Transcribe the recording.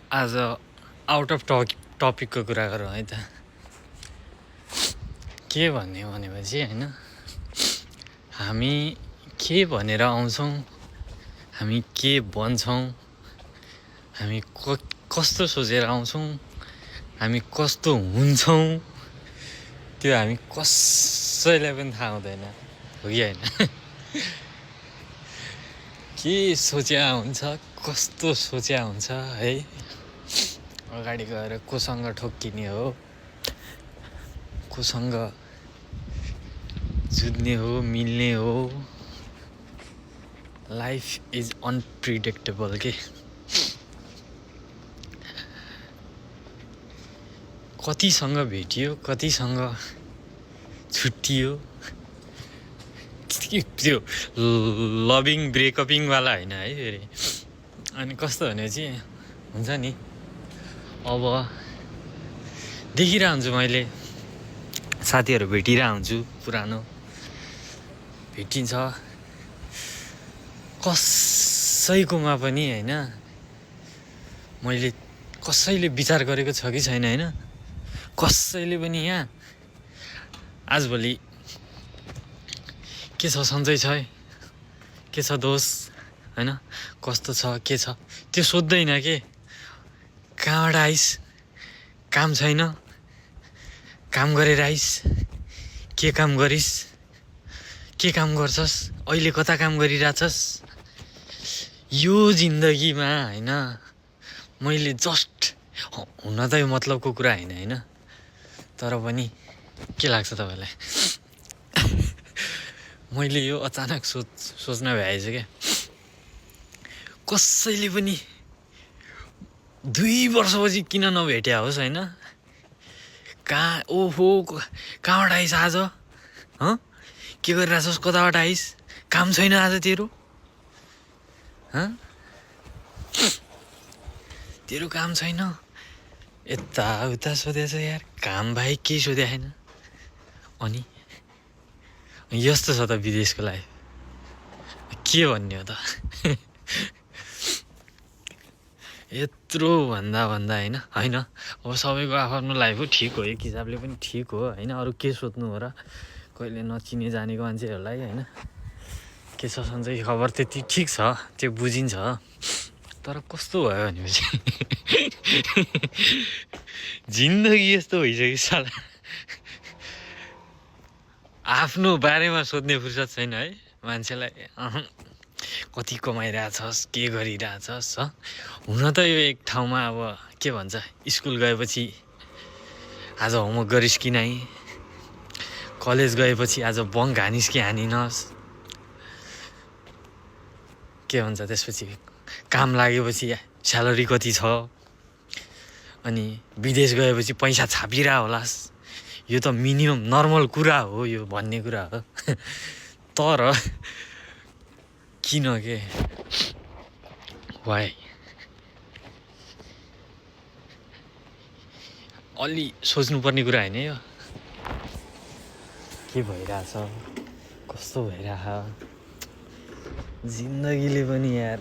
आज out of टपिकको कुरा गरौँ है त। के भन्ने भनेपछि होइन, हामी के भनेर आउँछौँ, हामी के भन्छौँ, हामी कस्तो सोचेर आउँछौँ, हामी कस्तो हुन्छौँ, त्यो हामी कसैलाई पनि थाहा हुँदैन, हो कि होइन? के सोच्या हुन्छ, कस्तो सोच्या हुन्छ है, अगाडि गएर कोसँग ठोक्किने हो, कोसँग जुझ्ने हो, मिल्ने हो। लाइफ इज अनप्रिडिक्टेबल के। कतिसँग भेटियो, कतिसँग छुट्टियो, त्यो लभिङ ब्रेकअपिङवाला होइन है फेरि। अनि कस्तो भनेपछि हुन्छ नि, अब देखिरहेको हुन्छु मैले, साथीहरू भेटिरहेको हुन्छु, पुरानो भेटिन्छ कसैकोमा पनि होइन। मैले कसैले विचार गरेको छ कि छैन होइन, कसैले पनि यहाँ आजभोलि के छ, सन्चै छ, के छ दोष होइन, कस्तो छ, के छ, त्यो सोध्दैन के। कहाँबाट आइस, काम छैन, काम गरेर आइस, के काम गरिस्, के काम गर्छस्, अहिले कता काम गरिरहेछस्। यो जिन्दगीमा होइन, मैले जस्ट हुन त यो मतलबको कुरा होइन, तर पनि के लाग्छ तपाईँलाई? मैले यो अचानक सोच्न भ्याएछ क्या। कसैले पनि 2 वर्षपछि किन नभेट्या होस् होइन, ओहो कहाँबाट आइस आज, के गरिरहेछस्, कताबाट आइस, काम छैन आज तेरो, तेरो काम छैन, यताउता सोधेछ यार, काम बाहेक केही सोधेको छैन। अनि यस्तो छ त विदेशको लाइफ, के भन्ने हो त। यत्रो भन्दा होइन, अब सबैको आफ्नो लाइफ हो, ठिक हो, एक हिसाबले पनि ठिक हो होइन। अरू के सोध्नु हो र, कहिले नचिने जानेको मान्छेहरूलाई होइन, के छ सन्चै खबर, त्यति ठिक छ, त्यो बुझिन्छ। तर कस्तो भयो भनेपछि जिन्दगी यस्तो भइसक्यो साला, आफ्नो बारेमा सोध्ने फुर्सद छैन है मान्छेलाई। कति कमाइरहेछस्, के गरिरहेछस्, हुन त यो एक ठाउँमा अब के भन्छ, स्कुल गएपछि आज होमवर्क गरिस् कि नै, कलेज गएपछि आज बङ्क हानिस् कि हानिनस्, के भन्छ त्यसपछि काम लागेपछि स्यालेरी कति छ, अनि विदेश गएपछि पैसा छापिरह होलास्। यो त मिनिमम नर्मल कुरा हो, यो भन्ने कुरा हो। तर किन के वाइ, अलि सोच्नुपर्ने कुरा होइन यो, के भइरहेछ, कस्तो भइरह, जिन्दगीले पनि यार